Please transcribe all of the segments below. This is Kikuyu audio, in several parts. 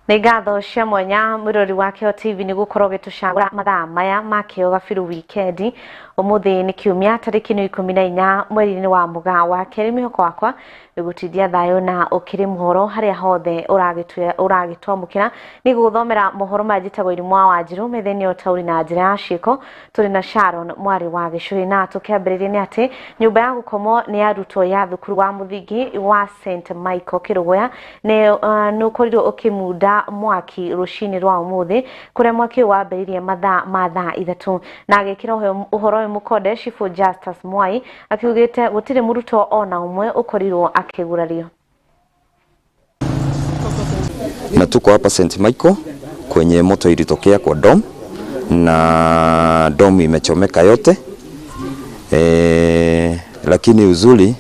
Nĩ ngatho cia mwanya mwĩrori wa Kĩo TV nĩ gũkorwo ũgĩtũcagũra mathaa maya ma Kĩo Gabiru wikendi. Ũmũthĩ nĩ kiumia tarĩki nĩ 14 mweri-inĩ wa Mũgaa wa kerĩ. Mĩhoko wakwa nĩ gũtindia thayũ na ũkĩrĩ mũhoro harĩa hothe ũragĩtwamũkĩra. Nĩ gũgũthomera mohoro maya njĩtagwo Irimũ wa Wanjirũ, metheni ũtaũri na njĩra ya ciĩko tũrĩ na Sharon mwarĩ wa Gĩcũhĩ. Na tũkĩambĩrĩria nĩ atĩ nyũmba ya gũkomwo nĩ arutwo ya thukuru wa mũthingi wa St Michael Kĩrũgũya nĩ ũkorirwo ũkĩmunda mwaki rũcinĩ rwa ũmũthĩ, kũrĩa mwaki ũyũ wambĩrĩirie mathaa ma thaa 3. Na agĩkĩra ũhoro ũyũ mũkonde Chifu Justus Mwai akiugĩte gũtirĩ mũrutwo ona ũmwe ũkorirwo akĩgurario. Na tuko hapa St Michael kwenye moto ilitokea kwa dom, na dom imechomeka yote. Lakini uzuri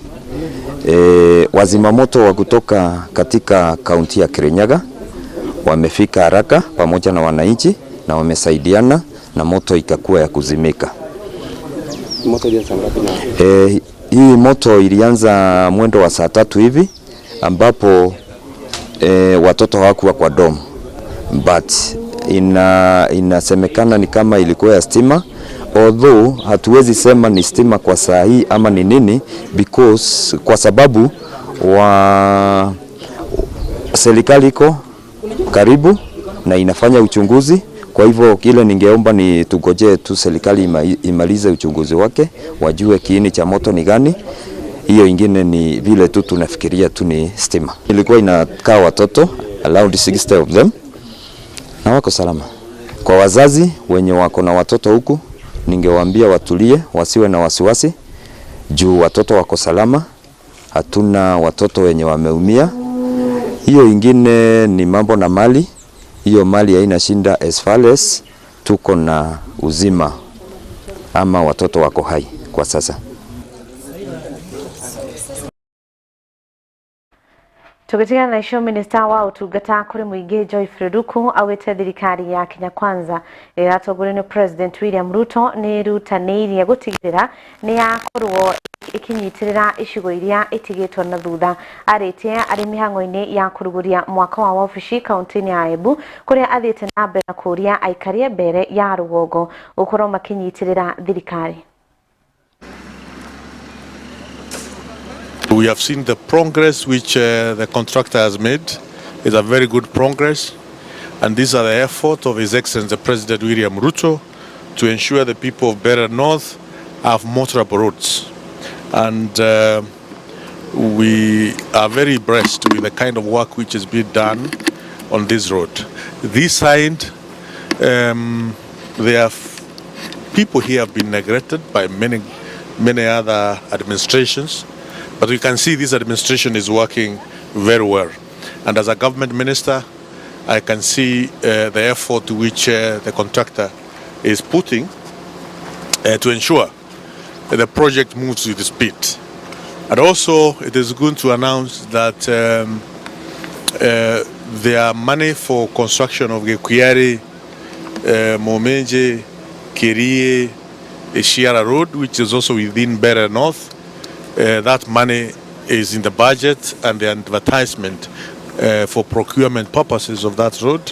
wazima moto wa kutoka katika kaunti ya Kirinyaga wamefika haraka pamoja na wananchi na wamesaidiana na moto ikakuwa ya kuzimika. Moto ilianza ngapi? Hii moto ilianza mwendo wa saa 3 hivi, ambapo watoto hawakuwa kwa dom, but inasemekana ni kama ilikuwa ya stima, although hatuwezi sema ni stima kwa saa hii ama ni nini, because kwa sababu wa serikali iko karibu na inafanya uchunguzi. Kwa hivyo kile ningeomba ni tugojee tu serikali imalize uchunguzi wake, wajue kiini cha moto ni gani. Hiyo ingine ni vile tu tunafikiria tu ni stima. Ilikuwa inakaa watoto around 60 of them na wako salama. Kwa wazazi wenye wako na watoto huku, ningewaambia watulie, wasiwe na wasiwasi juu watoto wako salama, hatuna watoto wenye wameumia. Hiyo ingine ni mambo na mali. Hiyo mali haina shinda as far as tuko na uzima ama watoto wako hai kwa sasa. Tugitigana na icio, minista wa utungata kuri muingi Joyce Ruku augite thirikari ya Kenya Kwanza ĩratongorio nĩ President William Ruto nĩ ĩrutanĩirie gũtigĩrĩra nĩ yakorwo ikinyitirira icigo iria itigĩtwo na thutha. Arĩtie arĩ mĩhang'o-inĩ ya kũrugũria mwaka wa wabici kaunti-inĩ ya Embu, kũrĩa athiĩte na mbere na kũũria aikari mbere ya rũgongo gũkorwo makĩnyitĩrĩra thirikari. We have seen the progress which the contractor has made. It's a very good progress, and these are the effort of His Excellency the President William Ruto to ensure the people of Mbeere North have motorable roads. And we are very impressed with the kind of work which is being done on this road. This side, there are people here have been neglected by many, many other administrations, but we can see this administration is working very well. And as a government minister, I can see the effort which the contractor is putting to ensure that the project moves with speed. And also, it is good to announce that there are money for construction of Gikuiari, Momenje, Kirie, Ishiara Road, which is also within Mbeere North. That money is in the budget, and the advertisement for procurement purposes of that road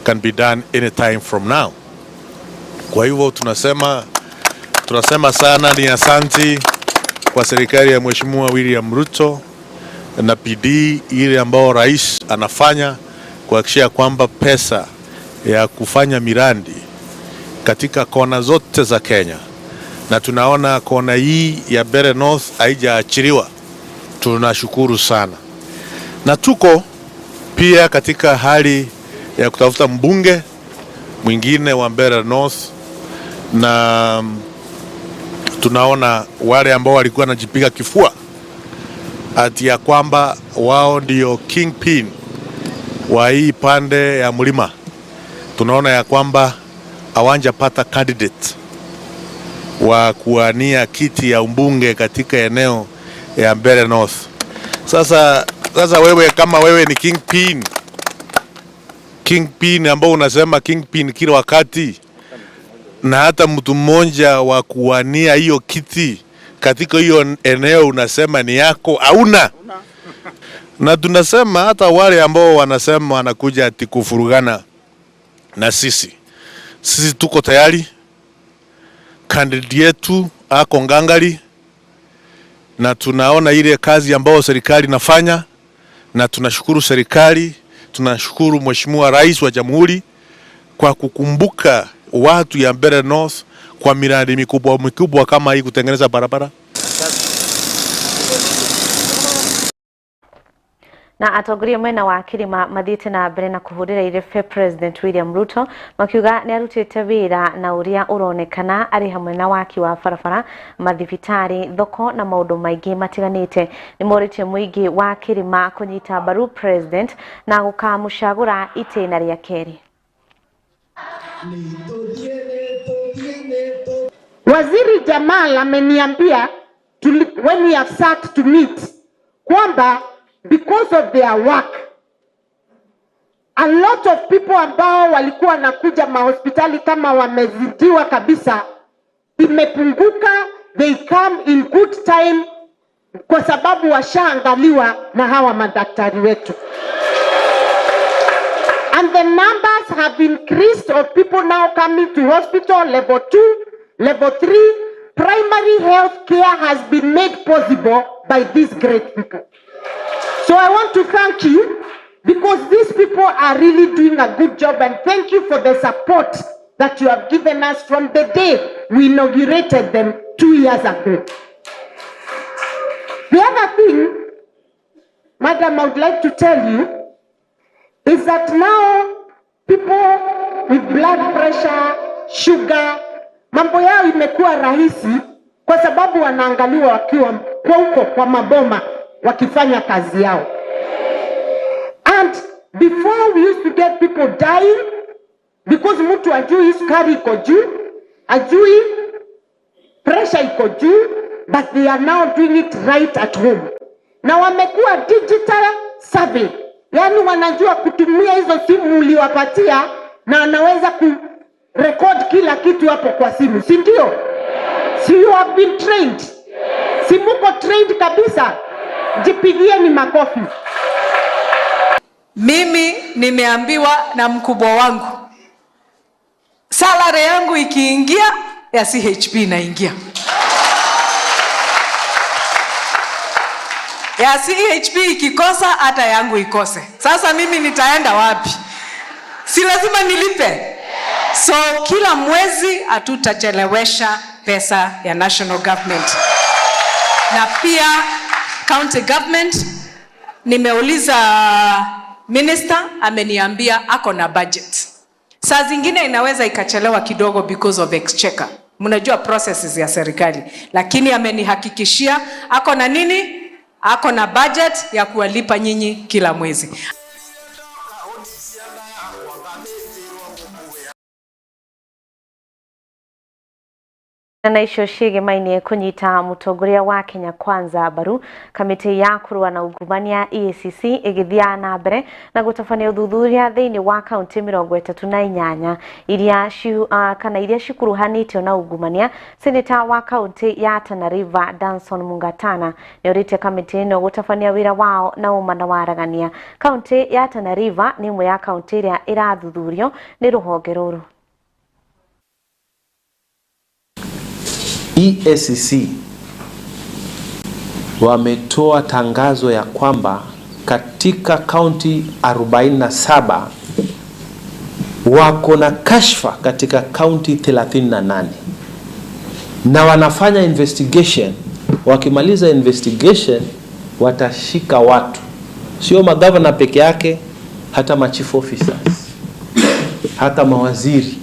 can be done anytime from now. Kwa hivyo tunasema sana ni asanti kwa serikali ya Mheshimiwa William Ruto na bidii ile ambao rais anafanya kuhakikisha kwamba pesa ya kufanya miradi katika kona zote za Kenya, na tunaona kona hii ya Mbeere North haijaachiliwa. Tunashukuru sana, na tuko pia katika hali ya kutafuta mbunge mwingine wa Mbeere North, na tunaona wale ambao walikuwa wanajipiga kifua ati ya kwamba wao ndio kingpin wa hii pande ya mlima, tunaona ya kwamba hawajapata candidate wa kuania kiti ya mbunge katika eneo ya Mbeere North. Sasa wewe kama wewe ni kingpin ambao unasema kingpin kila wakati, na hata mtu mmoja wa kuwania hiyo kiti katika hiyo eneo unasema ni yako, hauna. Na tunasema hata wale ambao wanasema wanakuja ati kufurugana na sisi, sisi tuko tayari. Candidate yetu ako ngangari, na tunaona ile kazi ambayo serikali inafanya, na tunashukuru serikali, tunashukuru Mheshimiwa Rais wa Jamhuri kwa kukumbuka watu ya Mbeere North kwa miradi mikubwa mikubwa kama hii kutengeneza barabara. Na atongoria mwena wa Kirima mathiĩte na mbere na kũhũrĩra irebe President William Ruto makiuga nĩ arutĩte wĩra na ũrĩa ũronekana arĩ hamwe na waki wa barabara, mathibitarĩ, thoko na maũndũ maingĩ matiganĩte. Nĩ morĩtie mũingĩ wa Kirima kũnyita mbaru President na gũkamũcagũra itĩna rĩa kerĩ. Waziri Jamal ameniambia when we have sat to meet kwamba because of their work a lot of people ambao walikuwa wanakuja mahospitali kama wamezidiwa kabisa imepunguka. They come in good time kwa sababu washaangaliwa na hawa madaktari wetu. And the numbers have increased of people now coming to hospital level 2, level 3. Primary health care has been made possible by these great people. So I want to thank you because these people are really doing a good job, and thank you for the support that you have given us from the day we inaugurated them 2 years ago. The other thing, Madam, I would like to tell you is that now people with blood pressure, sugar, mambo yao imekuwa rahisi kwa sababu wanaangaliwa wakiwa kwa huko kwa maboma wakifanya kazi yao. And before we used to get people dying because mtu ajui sukari iko juu, ajui pressure iko juu, but they are now doing it right at home. Na wamekuwa digital savvy, yani wanajua kutumia hizo simu uliwapatia na anaweza kurecord kila kitu hapo kwa simu, si ndio? Si you have been trained? Si muko trained kabisa? Jipigieni makofi. Mimi nimeambiwa na mkubwa wangu, salary yangu ikiingia ya CHP inaingia. Ya CHP ikikosa hata yangu ikose. Sasa mimi nitaenda wapi? Si lazima nilipe. So kila mwezi hatutachelewesha pesa ya national government. Na pia county government, nimeuliza minister, ameniambia ako na budget. Saa zingine inaweza ikachelewa kidogo because of exchequer. Mnajua processes ya serikali, lakini amenihakikishia ako na nini? Ako na budget ya kuwalipa nyinyi kila mwezi. Na icio ciĩgemaine kũnyita mũtongoria wa Kenya Kwanza mbaru kamĩtĩ ya kũrũa na ungumania EACC ĩgĩthiĩ na mbere na gũtabania ũthuthuria thĩinĩ wa kaunti 38 iria kana iria cikuruhanĩtio na ungumania. Seneta wa kaunti ya Tana River Danson Mungatana nĩorĩtie kamĩtĩ ĩno gũtabania wĩra wao na ũma na waragania. Kaunti ya Tana River nĩ ĩmwe ya kaunti ĩrĩa ĩrathuthurio nĩ rũhonge rũrũ. EACC wametoa tangazo ya kwamba katika kaunti 47 wako na kashfa katika kaunti 38 na wanafanya investigation. Wakimaliza investigation watashika watu, sio magavana peke yake, hata ma chief officers, hata mawaziri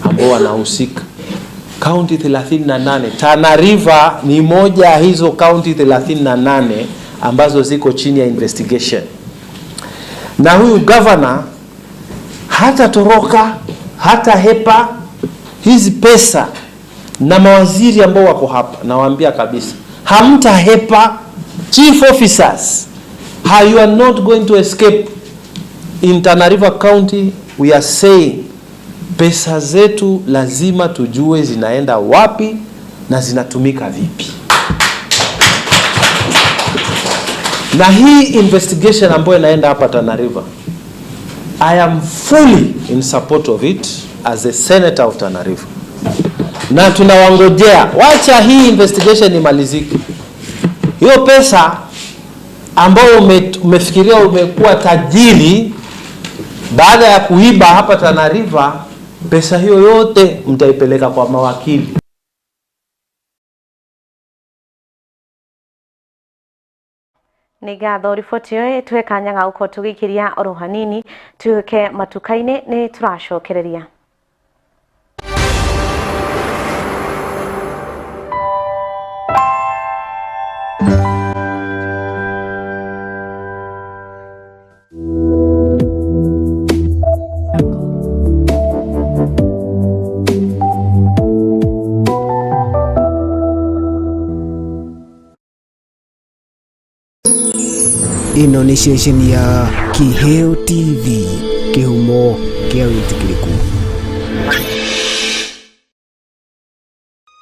ambao wanahusika. Kaunti 38, Tana River ni moja ya hizo kaunti 38 ambazo ziko chini ya investigation. Na huyu governor hata toroka, hata hepa hizi pesa, na mawaziri ambao wako hapa nawaambia kabisa, hamtahepa. Chief officers, you are not going to escape. In Tana River County we are saying pesa zetu lazima tujue zinaenda wapi na zinatumika vipi. Na hii investigation ambayo inaenda hapa Tana River, I am fully in support of it as a senator of Tana River. Na tunawangojea, wacha hii investigation imalizike. Hiyo pesa ambayo umefikiria umekuwa tajiri baada ya kuiba hapa Tana River, pesa hiyo yote mtaipeleka kwa mawakili. Nĩ ngatho riboti ĩyo tuhe kanya ga gũkorwo tũgĩikĩria oro hanini tuĩke matuka-inĩ nĩ tũracokereria. Ĩno nĩ ceceni ya Kiheo TV, kĩhumo kĩa wĩtĩkĩrĩku.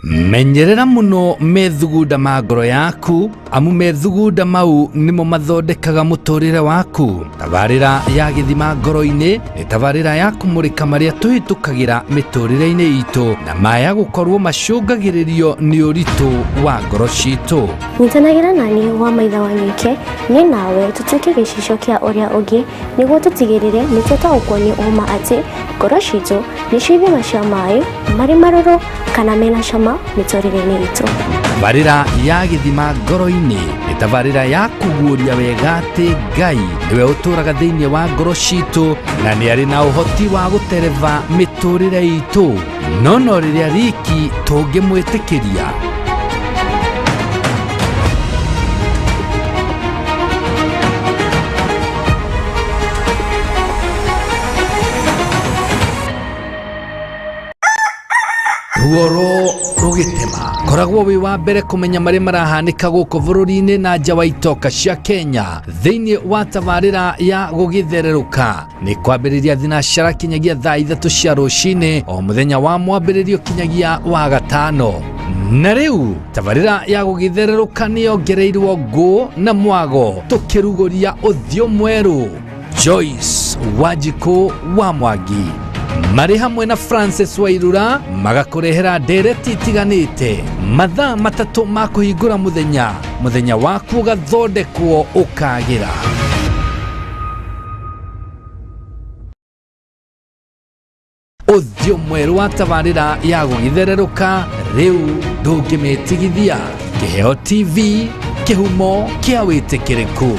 Menyerera muno methugunda ma ngoro yaku, amu methugunda mau nimo mathondekaga muturire waku. Tabarĩra ya gĩthima ngoro-inĩ nĩ tabarĩra ya kũmũrĩka marĩa tũhĩtũkagĩra mĩtũrĩre-inĩ itũ na maya gũkorwo macũngagĩrĩrio nĩ ũritũ wa ngoro citũ. Nyitanagĩra naniĩ wa maitha wa nyike niĩ nawe tũtuĩke gĩcicio kĩa ũrĩa ũngĩ nĩguo tũtigĩrĩre nĩ twataũkwo nĩ ũma atĩ ngoro citũ nĩcio ithima cia maĩ marĩ marũrũ kana mena cama mĩtũrĩre-inĩ itũ. Tabarĩra ya gĩthima ngoro-inĩ nĩ tabarĩra ya kũguũria wega atĩ Ngai nĩwe ũtũũraga thĩinĩ wa ngoro citũ na nĩ arĩ na ũhoti wa gũtereba mĩtũrĩre itũ, no no rĩrĩa riki tũngĩmwĩtĩkĩria. Ruoro rũgĩtema koragwo wĩ wa mbere kũmenya marĩa marahanĩka gũkũ bũrũri-inĩ na nja wa itoka cia Kenya thĩinĩ wa tabarĩra ya gũgĩthererũka. Nĩ kwambĩrĩria thinacara kinyagia thaa 3 cia rũcinĩ o mũthenya wa mwambĩrĩrio kinyagia wa gatano. Na rĩu tabarĩra ya gũgĩthererũka nĩ yongereirwo ngũ na mwago tũkĩrugũria ũthiũ mwerũ. Joyce Wanjikũ wa Mwangi marĩ hamwe na Francis Wairura magakũrehera ndereti itiganĩte mathaa 3 ma kũhingũra mũthenya, mũthenya waku ũgathondekwo ũkagĩra. Ũthiũ mwerũ wa tabarĩra ya gũgĩthererũka rĩu ndũngĩmĩtigithia. Kĩheo TV, kĩhumo kĩa wĩtĩkĩrĩku.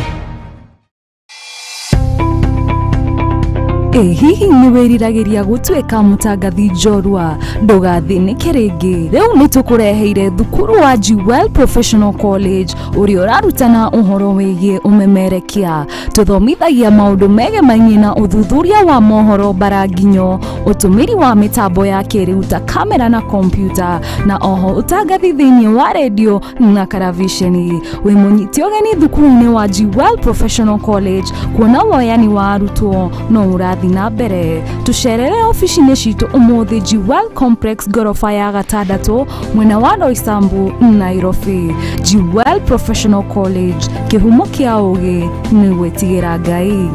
Ĩ hihi nĩ wĩriragĩria gũtuĩka mũtangathi njorua? Ndũgathĩnĩke rĩngĩ, rĩu nĩ tũkũreheire thukuru wa Jewel Professional College ũrĩa ũrarutana ũhoro wĩgiĩ ũmemerekia. Tũthomithagia maũndũ megemainie na ũthuthuria wa mohoro mbaranginyo, ũtũmĩri wa mĩtambo ya kĩrĩu ta kamera na kompiuta, na oho ũtangathi thĩinĩ wa redio na karavisheni. Wĩ mũnyite ũgeni thukuru-inĩ wa Jewel Professional College kuona woyani wa arutwo no ũrathiĩ na mbere. Tũcerere ofici-inĩ citũ ũmũthĩ Jewel Complex ngoroba ya 6 mwena wa Roysambu, Nairobi. Jewel Professional College, kĩhumo kĩa ũgĩ nĩ gwĩtigĩra Ngai.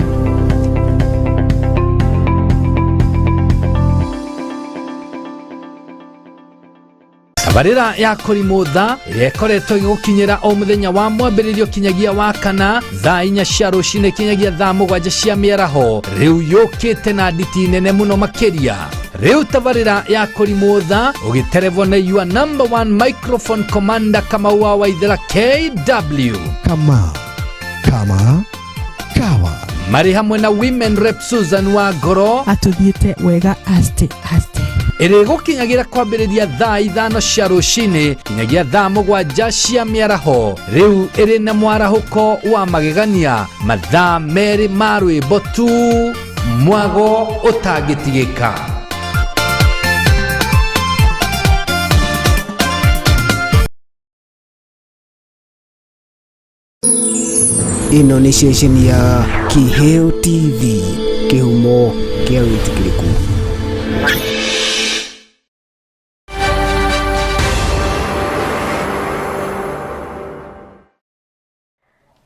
Tabarĩra ya kũrimũtha ĩrĩa ĩkoretwo ĩgĩgũkinyĩra o mũthenya wa mwambĩrĩrio kinyagia wa kana thaa 4 cia rũcinĩ kinyagia thaa 7 cia mĩaraho rĩu yũkĩte na nditi nene mũno makĩria. Rĩu tabarĩra ya kũrimũtha ũgĩterevwo nĩ your number 1 microphone commander Kamau wa Waithera KW. Kama kama kawa marĩ hamwe na Women Rep Susan wa Ngoro atũthiĩte wega aste aste ĩrĩgũkinyagira kwambĩrĩria thaa 5 cia rũcinĩ kinyagia thaa 7 cia mĩaraho. Rĩu ĩrĩ na mwarahũko wa magegania, mathaa 2 ma rwĩmbo tu, mwago ũtangĩtigĩka. Ĩno nĩ ceceni ya Kiheo TV, kĩhumo kĩa wĩtĩkĩrĩku.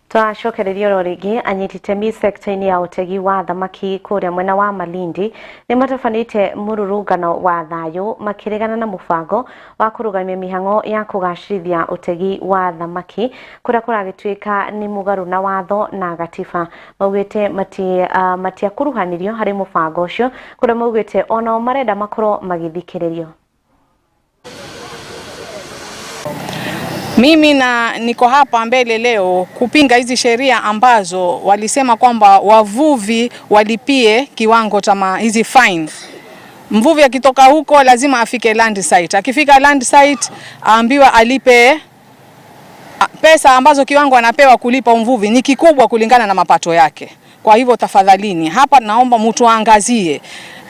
Twacokereria oro rĩngĩ, anyiti itemi sekta-inĩ ya ũtegi wa thamaki kũrĩa mwena wa Malindi nĩ matabanĩte mũrũrũngano wa thayũ makĩregana na mũbango wa kũrũgamia mĩhang'o ya kũgacĩrithia ũtegi wa thamaki kũrĩa kũragĩtuĩka nĩ mũgarũ na watho na gatiba. Maugĩte matiakuruhanirio harĩ mũbango ũcio, kũrĩa maugĩte onao marenda makorwo magĩthikĩrĩrio. Mimi na niko hapa mbele leo kupinga hizi sheria ambazo walisema kwamba wavuvi walipie kiwango cha hizi fine. Mvuvi akitoka huko lazima afike land site. Akifika land site aambiwa alipe pesa ambazo kiwango anapewa kulipa mvuvi ni kikubwa kulingana na mapato yake. Kwa hivyo tafadhalini, hapa naomba mtu aangazie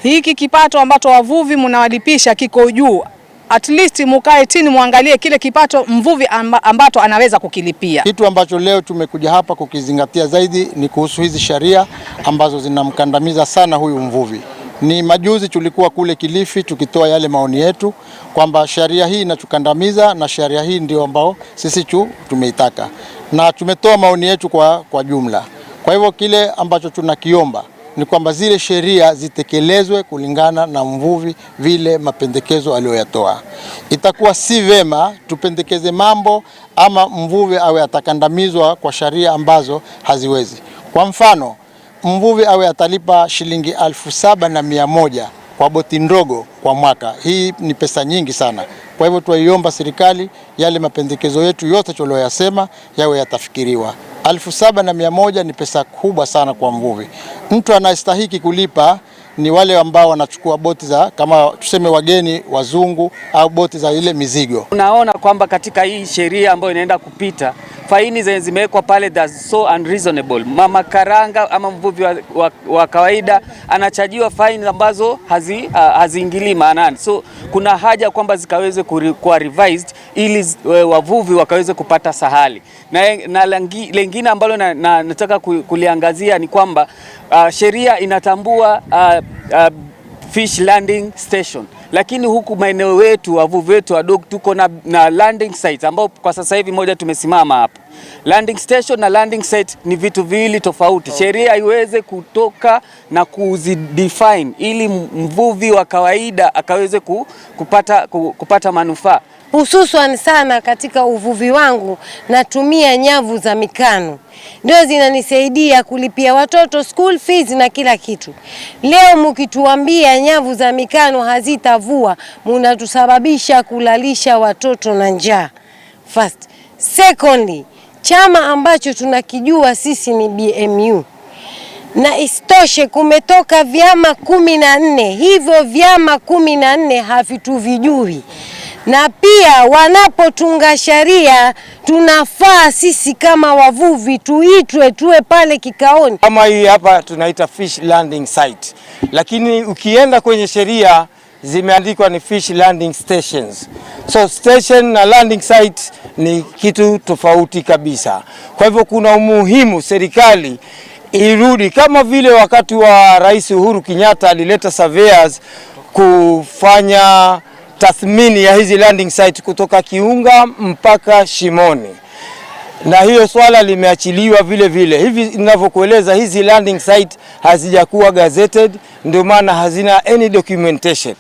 hiki kipato ambacho wavuvi mnawalipisha kiko juu. At least mukae chini muangalie kile kipato mvuvi ambacho anaweza kukilipia. Kitu ambacho leo tumekuja hapa kukizingatia zaidi ni kuhusu hizi sheria ambazo zinamkandamiza sana huyu mvuvi. Ni majuzi tulikuwa kule Kilifi tukitoa yale maoni yetu kwamba sheria hii inatukandamiza na sheria hii ndio ambao sisi tumeitaka. Na tumetoa maoni yetu kwa jumla. Kwa hivyo kile ambacho tunakiomba ni kwamba zile sheria zitekelezwe kulingana na mvuvi vile mapendekezo aliyoyatoa. Itakuwa si vema tupendekeze mambo ama mvuvi awe atakandamizwa kwa sheria ambazo haziwezi. Kwa mfano, mvuvi awe atalipa shilingi 7,100 kwa boti ndogo kwa mwaka. Hii ni pesa nyingi sana. Kwa hivyo tuiomba serikali yale mapendekezo yetu yote tuliyoyasema yawe yatafikiriwa. 7,100 ni pesa kubwa sana kwa mvuvi. Mtu anastahiki kulipa ni wale ambao wanachukua boti za kama tuseme wageni wazungu au boti za ile mizigo. Unaona kwamba katika hii sheria ambayo inaenda kupita, faini zenye zimewekwa pale that's so unreasonable. Mama karanga ama mvuvi wa kawaida anachajiwa faini ambazo haziingilii maanani. So kuna haja kwamba zikaweze kuwa revised ili wavuvi wakaweze kupata sahali. Na lengine ambalo nataka kuliangazia ni kwamba sheria inatambua fish landing station, lakini huku maeneo wetu wavuvi wetu wadogo tuko na landing site ambao kwa sasa hivi moja tumesimama hapa. Landing station na landing site ni vitu viwili tofauti. Sheria iweze kutoka na kuzidefine ili mvuvi wa kawaida akaweze kupata manufaa. Hususan sana katika uvuvi wangu natumia nyavu za mikano. Ndio zinanisaidia kulipia watoto school fees na kila kitu. Leo mkituambia nyavu za mikano hazitavua, mnatusababisha kulalisha watoto na njaa. First. Secondly, chama ambacho tunakijua sisi ni BMU. Na isitoshe kumetoka vyama 14. Hivyo vyama 14 havituvijui. Na pia wanapotunga sheria tunafaa sisi kama wavuvi tuitwe tuwe pale kikaoni. Kama hii hapa tunaita fish landing site, lakini ukienda kwenye sheria zimeandikwa ni fish landing stations. So station na landing site ni kitu tofauti kabisa. Kwa hivyo kuna umuhimu serikali irudi kama vile wakati wa Rais Uhuru Kenyatta alileta surveyors kufanya tathmini ya hizi landing site kutoka Kiunga mpaka Shimoni. Na hiyo swala limeachiliwa vile vile. Hivi ninavyokueleza hizi landing site hazijakuwa gazetted, ndio maana hazina any documentation.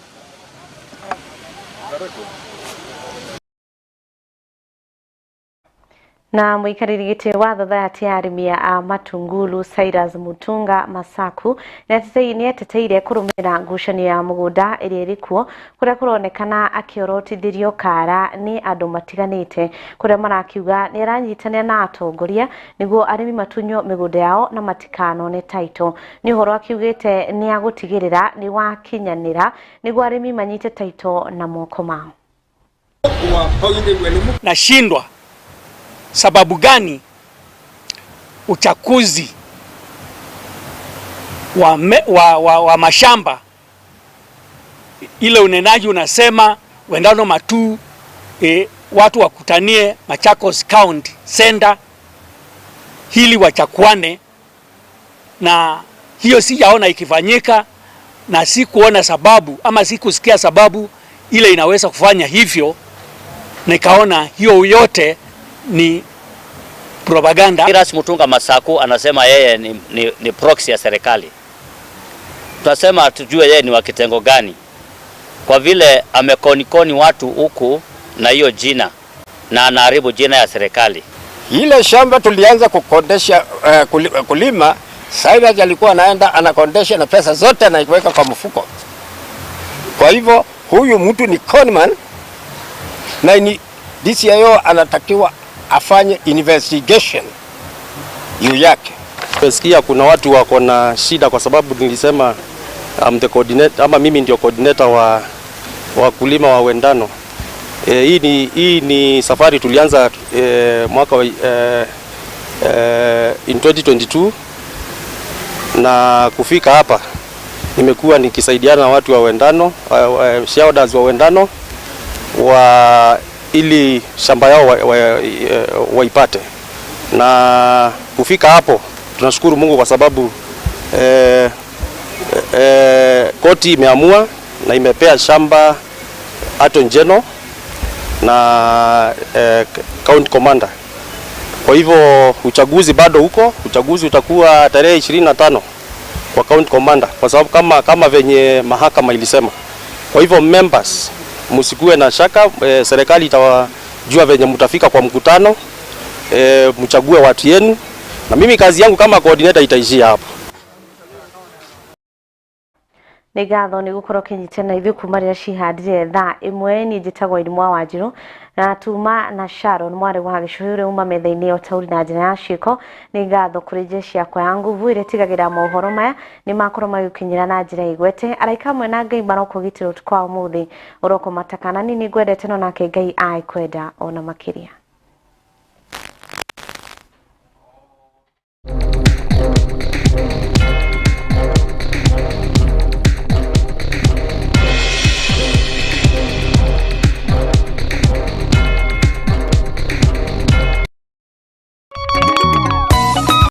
Na muikarĩri gĩtĩ wa Society ya arĩmi a Matungulu Cyrus Mutunga Masaku nĩateteire kũrũmĩrĩra ngucanio ya mũgũnda ĩrĩa ĩrĩ kuo kũrĩa kũronekana akĩorotithĩrio kara nĩ andũ matiganĩte kũrĩa marakiuga nĩaranyitanĩra na atongoria nĩguo arĩmi matunywo mĩgũnda yao na matikanone taito. Nĩ ũhoro akiugĩte nĩagũtigĩrĩra nĩwakinyanĩra nĩguo arĩmi manyite taito na moko mao. Nashindwa sababu gani uchakuzi wa mashamba ile unenaji unasema wendano matu watu wakutanie Machakos County Center hili wachakuane, na hiyo sijaona ikifanyika na sikuona sababu ama sikusikia sababu ile inaweza kufanya hivyo. Nikaona hiyo yote ni propaganda. Cyrus Mutunga Masaku anasema yeye ni proxy ya serikali. Tunasema tujue yeye ni wa kitengo gani, kwa vile amekonikoni watu huku na hiyo jina na anaharibu jina ya serikali. Ile shamba tulianza kukondesha kulima, Cyrus alikuwa anaenda anakondesha na pesa zote anaiweka kwa mfuko. Kwa hivyo huyu mtu ni conman na ni DCIO anatakiwa afanye investigation juu yake. Tumesikia kuna watu wako na shida kwa sababu nilisema I'm the coordinator, ama mimi ndio coordinator wa wakulima wa Wendano. Hii ni safari tulianza mwaka wa in 2022 na kufika hapa nimekuwa nikisaidiana na watu wa Wendano, shareholders wa Wendano wa ili shamba yao waipate na kufika hapo tunashukuru Mungu kwa sababu koti imeamua na imepea shamba Attorney General na County Commander. Kwa hivyo uchaguzi bado huko, uchaguzi utakuwa tarehe 25 kwa County Commander, kwa sababu kama venye mahakama ilisema. Kwa hivyo members, msikuwe na shaka, serikali itawajua venye mtafika kwa mkutano, mchague watu yenu, na mimi kazi yangu kama coordinator itaishia hapo. Nĩ ngatho nĩ gũkorwo ũkĩnyitana ithuĩ kuma rĩrĩa cihandire thaa 1. Niĩ njĩtagwo Irimũ wa Wanjirũ na tuma na Sharon mwarĩ wa Gĩcũhĩ ũrĩa uma metha-inĩ ya ũtaũri na njĩra ya ciĩko. Nĩ ngatho kũrĩ jeshi yakwa ya nguvu ĩrĩa ĩtigagĩrĩra mohoro maya nĩ makorwo magĩũkinyĩra na njĩra igwete. Araika amwe na Ngai marokũgitĩra ũtukũ wa ũmũthĩ ũroko matakana. Niĩ nĩngwendete no nake Ngai agĩkwenda ona makĩria.